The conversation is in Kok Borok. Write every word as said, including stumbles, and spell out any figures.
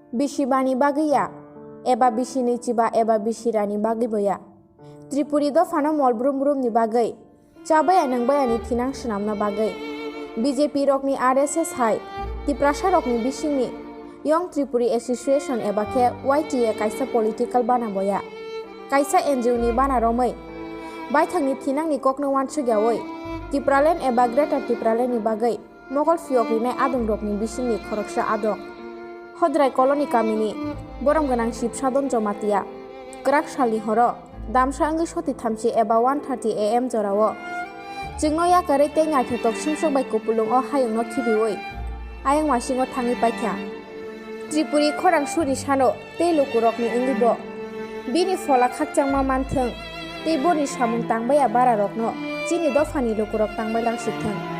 Bisi bani bagwi ya, eba bisi ni chiba eba bisi rani bagwi bo ya. Tripuri dophano mol brum brum ni bagwi, chabaya nangbayani thinang swnamna bagwi. B J P rokni R S S hai, Tiprasa rokni bisingni Young Tripuri Association eba khe Y T A kaisa political bana boya. Kaisa N G O ni bana romwi, baithangni thinangni kokno wansukyawi, Tipraland eba Greater Tipraland ni bagwi mokol phiyok rinai adongrokni bisingni khoroksa adong. Hodrai Colony kamini borom gwnang Sibsadon Jomatia kwrak salni horo damsa wngwi soti thamchi eba one thirty A M jorao chwngno yakarwi tei naithotok sumsok bai kupulung o hayungno khibiwi ayang wasingo thangwi paikha. Tripuri khorang suri sano tei lukurokni wngwi bo bini phola khakchangma manthwng tei boni samung tangbaiya bararokno chini dophani lukurok tangbai langsik thwng.